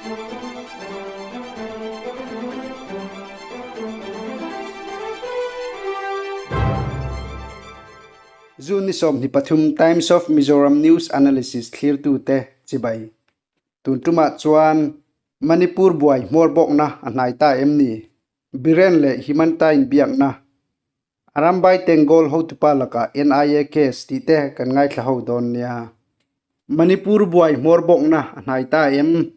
June ni 23 Times of Mizoram News Analysis thlirtute chibai. Tun tumah chuan Manipur buai hmawr bawkna a hnai ta em ni? Biren leh Himanta inbiakna Arambai Tengol hotupa lakah NIA case tih te kan ngaithla ho dawn nia. Manipur buai hmawr bawkna a hnai ta em?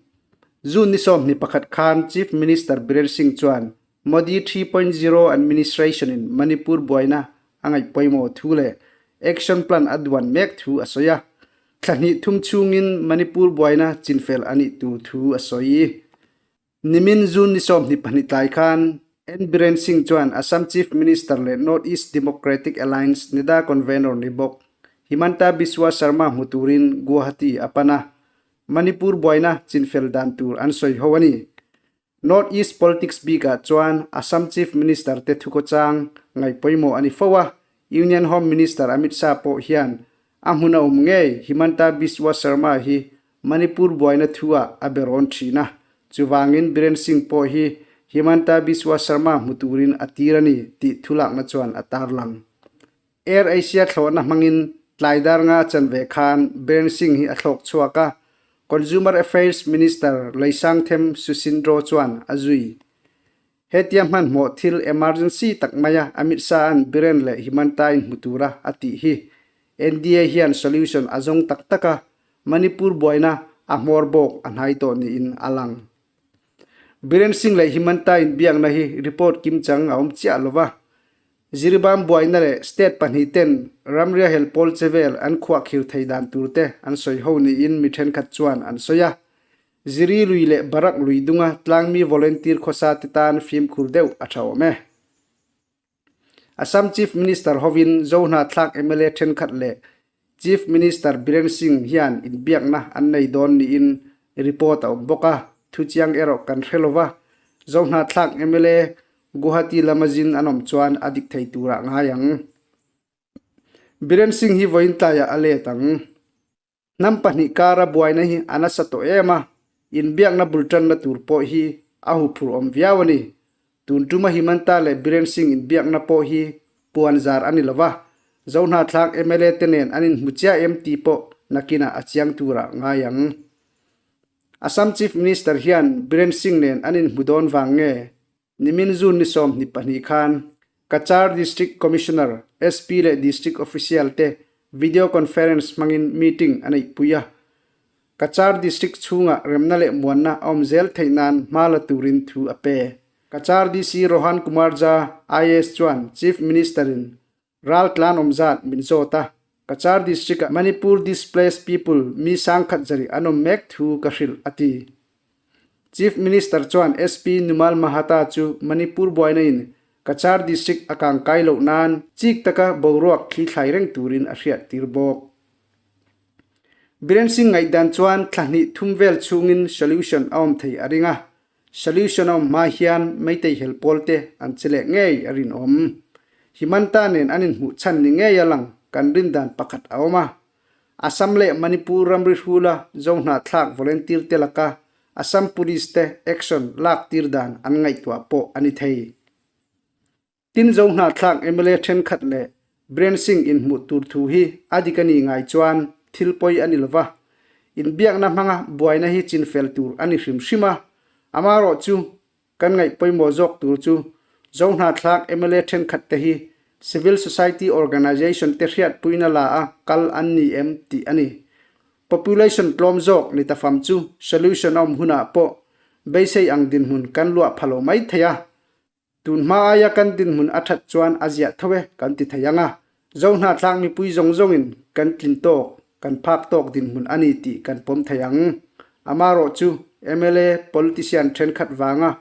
June ni 21 khan Chief Minister Biren Singh chuan Modi 3.0 administration in Manipur buaina a ngaih pawimawh thu leh action plan a duan mek thu a sawi a. Thla hnih thum chhungin Manipur buaina chinfel a nih tur thu a sawi. Nimin June ni 22 tlai khan N. Biren Singh chuan Assam Chief Minister leh North East Democratic Alliance NEDA Convener ni bawk Himanta Biswa Sarma hmu turin Guwahati a pan a, Manipur buaina chinfel dan tur an sawi ho a ni. North East politics bikah chuan Assam Chief Minister te thukhawchang ngaih pawimawh a ni fo a, Union Home Minister Amit Shah pawh hian a hmun a awm ngei Himanta Biswa Sarma hi Manipur buaina thu-ah a be rawn thin a, chuvangin Biren Singh pawh hi Himanta Biswa Sarma hmu turin a tir a ni tih thulakna chuan a tarlang. Air Asia thlawhna hmangin tlai dar nga chanve khan Biren Singh hi a thlawk chhuak a, Consumer Affairs Minister Leisangthem Susindro chuan a zui. Hetia hmanhmawh thil emergency tak maia Amit Shah-a'n Biren leh Himanta inhmu tura a tih hi NDA hian solution a zawng tak tak a, Manipur buaina a hmawr bawk a hnai tawh niin a lang. Biren Singh leh Himanta inbiakna hi report kimchang a awm chiah lo va. Jiribam buaina leh state pahnihten ramria hel pawl che vel an khuahkhir thei dan turte an sawi ho niin mi thenkhat chuan an sawi a. Ziri lui leh Barak lui dunga tlangmi volunteer khawsa te tan fimkhur deuh a tha awm e. Assam Chief Minister hovin Zohnahthlak mla thenkhat leh Chief Minister Biren Singh hian inbiakna an nei dawn niin report a awm bawk a, thuchiang erawh kan hre lova, Zohnahthlak mla Guwahati lama zin an awm chuan a dik thei turah ngai ang. Biren Singh hi vawiin tlaiah a let ang. Hnam pahnih kara buaina hi a nasa tawh em a, inbiakna bul tanna tur pawh hi a huphurh awm viau a ni. Tun tuma Himanta leh Biren Singh inbiakna pawh hi puan zar a ni lo va, Zohnahthlak mla te nen an inhmu chiah em tih pawh nakinah a chiang turah ngai ang. Assam Chief Minister hian Biren Singh nen an inhmu dawn vang nge? Nimin June ni 22 khan Cachar District Commissioner, SP leh District Official te Video Conference hmangin meeting a neihpui a. Cachar District chhungah remna leh muanna a awm zel theih nan hma la turin thu a pe. Cachar DC Rohan Kumar Jha, IAS chuan Chief Minister-in ral tlan awm zat min zawt a, Cachar District-ah Manipur Displaced People mi sangkhat zarih an awm mek thu ka hrilh, a ti. Chief Minister chuan SP Numal Mahata chu Manipur buaina in Cachar District a kang kai loh nan chik taka boruak thli thlai reng turin a hriat tir bawk. Biren Singh ngaihdan chuan thla hnih thum vel chhungin solution a awm thei a ring a, Solution a awm hma hian Meitei hel pawl te an che leh ngei a rinawm. Himanta nen an inhmuh chhan ni ngei a lang kan rindan pakhat a awm a. Assam leh Manipur ramri hrula Zohnahthlak volunteer te laka Assam Police te action lak tir dan an ngaihtuah pawh a ni thei. Tin Zohnahthlak mla thenkhat leh Biren Singh inhmuh tur thu hi a dik a nih ngai chuan thil pawi a ni lova, inbiakna hmanga buaina hi chinfel tur a ni hrim hrim a. Amaherawh chu kan ngaih pawimawh zawk tur chu Zohnahthlak mla thenkhat te hi Civil Society Organisation te hriatpuina la a kal an ni em tih a ni. Population tlawm zawk ni ta fam chu solution a awm hunah pawh beisei ang dinhmun kan luah pha lo mai thei a. Tun hma aia kan dinhmun a that chuan a ziah tho e kan ti thei ang a, Zohnahthlak mipui zawng zawngin kan tlin tawk, kan phak tawk dinhmun a ni tih kan pawm thei ang. Amaherawh chu mla politician thenkhat vanga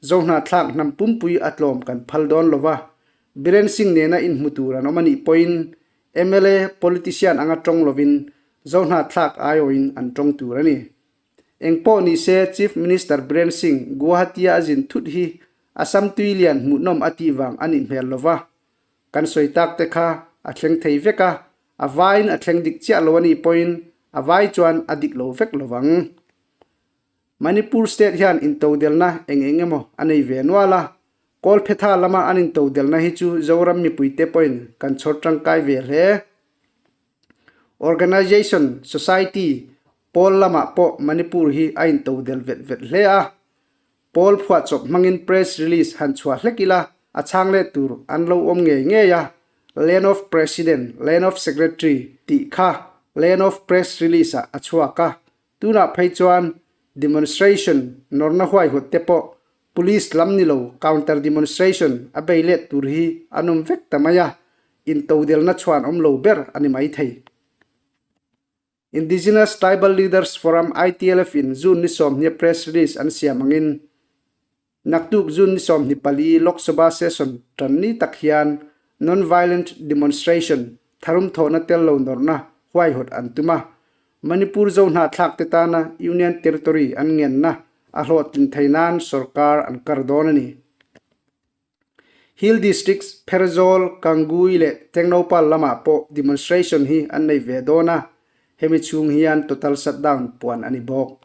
Zohnahthlak hnam pumpui a tlawm kan phal dawn lo va, Biren Singh nena inhmu tur an awm a nih pawhin mla politician anga tawng lovin Zohnahthlak aiawhin an tawng tur a ni. Engpawh ni se Chief Minister Biren Singh Guwahati-a a zin thut hi Assam tui lian hmuhnawm a tih vang a nih hmel lo va. Kan sawi tak te kha a thleng thei vek a, a vaiin a thleng dik chiah lo a nih pawhin a vai chuan a dik lo vek lo vang. Manipur state hian intodelna eng eng emaw a nei ve nual a, Kawlphetha lama an intodelna hi chu Zoram mipuite pawhin kan chhawr tangkai ve hle. Organization, society, pawl lamah pawh Manipur hi a intodel vet vet hle a. Pawl phuahchawp hmangin press release han chhuah hlek ila a chhang leh tur an lo awm ngei ngei a, Land of President, Land of Secretary tih kha Land of Press Release ah a chhuak a, tunah phei chuan demonstration nawrna huaihawt te pawh Police lam ni lo counter demonstration a bei let tur hi an awm vek ta mai a, intodelna chhuan awm lo ber a ni maithei. Indigenous Tribal Leaders Forum, ITLF, in June ni sawmhnih press release an siam angin naktuk June ni 24 Lok Sabha session tan ni tak hian non-violent demonstration, tharum thawhna tel lo nawrhna, huaihawt an tum a. Manipur zo hnahthlak te tana Union Territory an ngenna a hlawhtlin thei nan sorkar an kar dawn a ni. Hill Districts, Pherzawl, Kangui leh Tengnoupal lamah pawh demonstration hi an nei ve dawn a, hemi chhung hian total shutdown puan a ni bawk.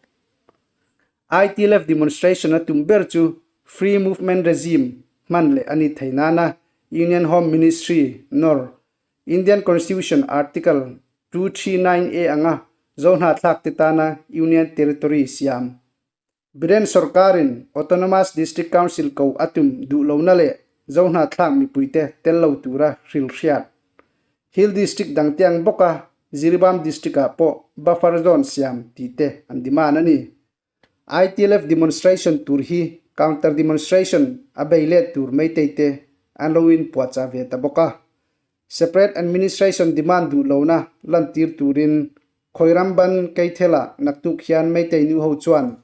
ITLF demonstration a tum ber chu Free Movement Regime hman leh a ni thei nana Union Home Ministry nawr Indian Constitution Article 239A anga Zohnahthlak te tana Union Territory siam Biren sorkarin Autonomous District Council ko a tum duh lohna leh Zohnahthlak mipuite tel lo tura hril hriat. Hill District dangte ang bawka Jiribam District-ah pawh buffer zone siam tih te an demand a ni. ITLF demonstration tur hi counter demonstration a bei let tur Meitei te an lo inpuahchah ve ta bawk a. Separate administration demand duh lohna lantir turin Khawiramban Keithela naktuk hian Meitei nu ho chuan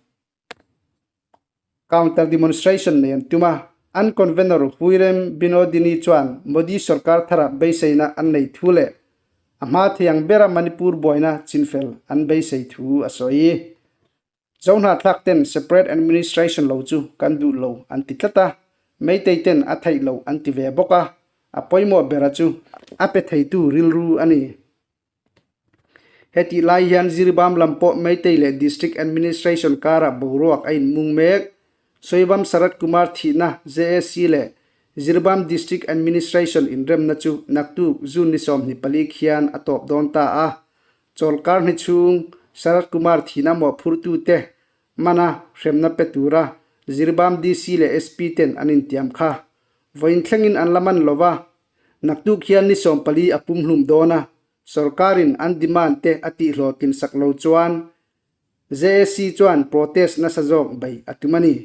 counter demonstration nei an tum a. An convener Huirem Binodini chuan Modi sorkar thara beiseina an nei thu leh a hma thei ang bera Manipur buaina chinfel an beisei thu a sawi. Zohnahthlak ten separate administration lo chu kan duh lo an ti tlat a, Meitei ten a theih loh an ti ve bawk a, a pawimawh bera chu a pe theitu rilru a ni. Hetih lai hian Jiribam lam pawh Meitei leh District Administration karah boruak a inmung mek. Soibam Sarath Kumar thihna JAC leh Jiribam District Administration inremna chu naktuk June ni 24 khian a tawp dawn ta a, Chawlhkar hni chhung Sarath Kumar thihna mawhphurtute mana hremna pe tura Jiribam DC leh SP ten an intiam kha vawiin thlengin an la man lova, naktuk hian ni 14 a pumhlum dawn a, sorkarin an demand te a tihhlawhtlin sak lo chuan JAC chuan protest nasa zawk bei a tum a ni.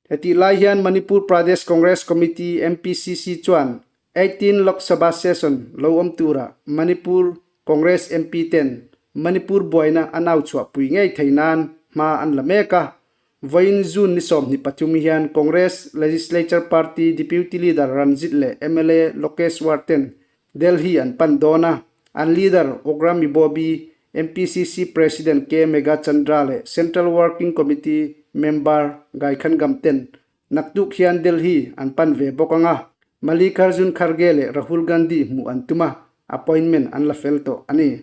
Hetih lai hian Manipur Pradesh Congress Committee, MPCC, chuan 18 Lok Sabha Session lo awm tura Manipur Congress MP ten Manipur buaina an au chhuahpui ngei thei nan hma an la mek a. Vawiin June ni 23 hian Congress Legislature Party Deputy Leader Ranjit leh mla Lokeshwar ten Delhi an pan dawn a, an leader Okram Ibobi, MPCC President K Megha Chandra leh Central Working Committee member Gaikhangam ten naktuk hian Delhi an pan ve bawk ang a, Mallikarjun Kharge leh Rahul Gandhi hmuh an tum a, appointment an la fel tawh a ni.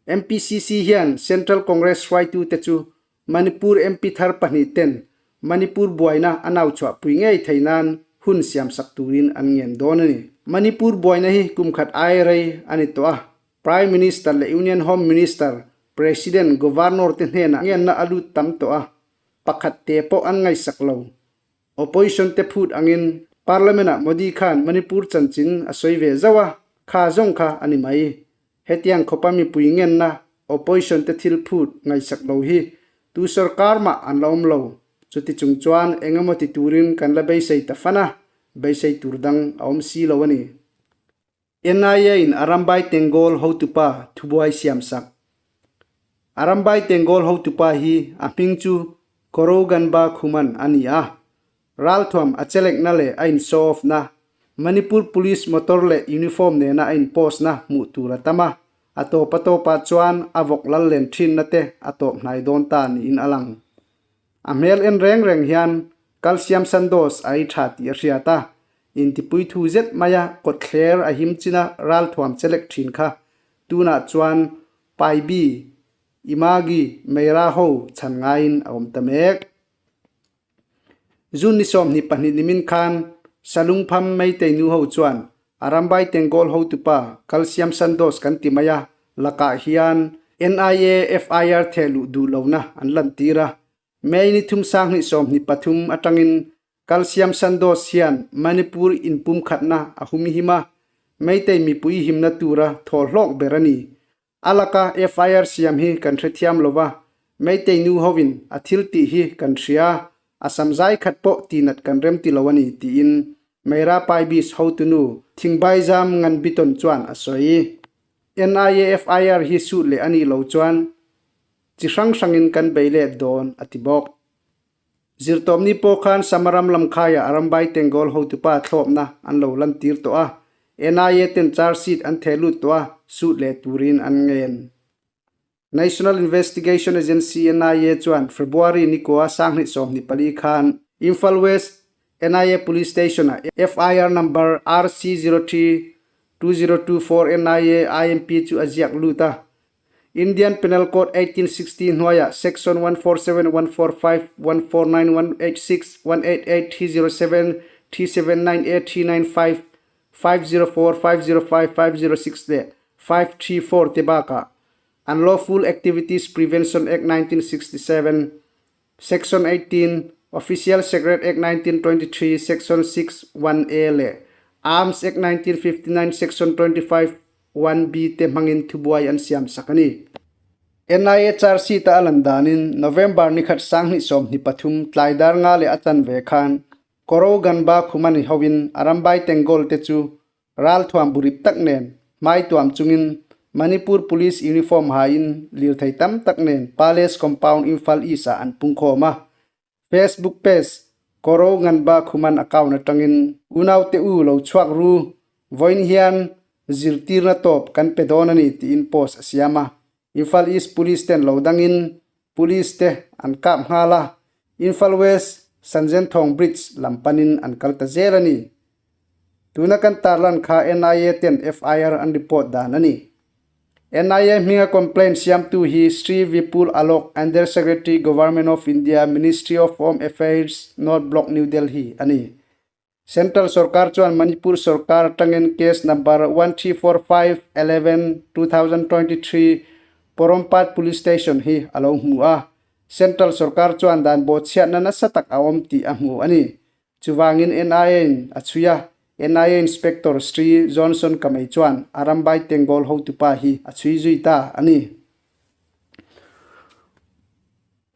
MPCC hian Central Congress hruaitute chu Manipur MP thar pahnih ten Manipur buaina a nau chhuahpui ngei thei nan hun siamsak turin an ngen dawn a ni. Manipur buaina hi kum khat ai rei a ni tawh a, Prime Minister leh Union Home Minister, President, Governor te hnenah ngenna a lut tam tawh a, pakhat te pawh an ngaihsak lo. Opposition te phut angin Parliament-ah Modi khan Manipur chanchin a sawi ve zauh a, kha zawng kha a ni mai. Hetiang khawpa mipui ngenna Opposition te thil phut ngaihsak lo hi tu sorkar mah an la awm lo. Chuti chung chuan eng emaw ti turin kan la beisei ta fan a, beisei tur dang a awm si lo a ni. NIA-in Arambai Tengol hotupa thubuai siamsak. Arambai Tengol hotupa hi a hming chu Koroganba Khuman a ni a. Ralthuam a chelekna leh a in-show off-na, Manipur Police motor leh uniform nena a in-post-na hmuh tur a tam a, a tawp a tawpah chuan a vawk lal len thinna te a tawp hnai dawn ta niin a lang. A hmel en reng reng hian Calcium Sandoz a ei tha tih a hriat a, Intipui thu zet maia kawtthler a him china ralthuam chelek thin kha tunah chuan Paibi. Imagi Meira ho chhan ngaiin a awm ta mek. June ni 22 nimin khan Salungpham Meitei nu ho chuan Arambai Tengkawl hotupa Kalsiam Sandos kan ti mai a, lakah hian NIA FIR theh luh duh lohna an lantir a. May ni thum 2023 atangin Kalsiam Sandos hian Manipur inpumkhatna a humhim a, Meitei mipui himna tura thaw hlawk ber a ni. A laka FIR siam hi kan hrethiam lo va, Meitei nu hovin a thil tih hi kan hria, a sam zai khat pawh tihnat kan rem ti lo a ni, tiin Meira Paibis hotunu Thingbaizam Nganbiton chuan a sawi. NIA FIR hi suh leh a nih lo chuan chi hrang hrangin kan bei let dawn, a ti bawk. Zirtawpni pawh khan Samaram lamkhaiah Arambai Tengol hotupa thlawpna an lo lantir tawh a, NIA ten charge sheet an theh lut tawh a, suit leh turin an ngen. National Investigation Agency, NIA, chuan February ni kua 2024 khan Imphal West NIA Police Station-ah FIR number RC 03 2024 NIA IMP chu a ziak lut a. Indian Penal Code 1860 hnuaiah Section 147, 145, 149, 186, 188, 307, 379A, 395, 504, 505, 506 leh 534 te bakah Unlawful Activities Prevention Act 1967, Section 18, Official Secret Act 1923, Section 6, 1A leh Arms Act 1959, Section 25, 1B te hmangin thubuai an siam sak a ni. NIA charge sheet a a lan danin November nikhat 2023 tlai dar nga leh a chanve khan Koro Ganba Khumani hovin Arambai Tengol te chu ralthuam burip tak nen hmai tuam chungin Manipur Police uniform hain lirthei tam tak nen Palace Compound Imphal East ah an pungkhawm a. Facebook page Koro Nganba Khuman account atangin unaute u lo chhuak ru vawiin hian zirtirna tawp kan pe dawn a ni tiin post a siam a. Imphal East Police ten lo dangin Police te an kap nghal a, Imphal West Sanjenthawng Bridge lam panin an kal ta zel a ni. Tuna kan tarlan kha NIA ten FIR an report dan a ni. NIA hminga complaint siamtu hi Shri Vipul Alok, Under Secretary, Government of India, Ministry of Home Affairs, North Block, New Delhi a ni. Central sorkar chuan Manipur sorkar atangin case number 1345 11 2023 Porompat Police Station hi a lo hmu a. Central sorkar chuan dan bawhchhiatna nasa tak a awm tih a hmu a ni. Chuvangin NIA-in a chhui a, NIA Inspector Shri Johnson Kamei chuan Arambai Tengol hotupa hi a chhui zui ta a ni.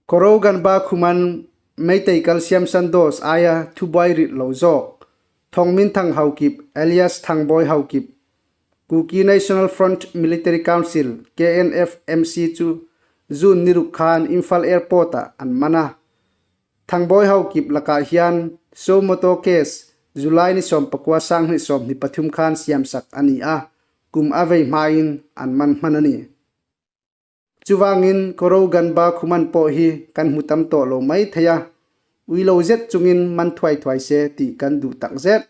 Koroganba Khuman Meitei Calcium Sandos aia thubuai rit lo zawk, Thawngmin Thang Haokip alias Thangbawi Haokip, Kuki National Front Military Council, KNFMC, chu June ni ruk khan Imphal Airport-ah an man a. Thangbawi Haokip lakah hian Suo Moto case July ni 19 2023 khan siamsak a ni a, kum a vei hmain an man hman a ni. Chuvangin Koroganba Khuman pawh hi kan hmu tam tawh lo mai thei a, ui lo zet chungin man thuai thuai se tih kan duh tak zet.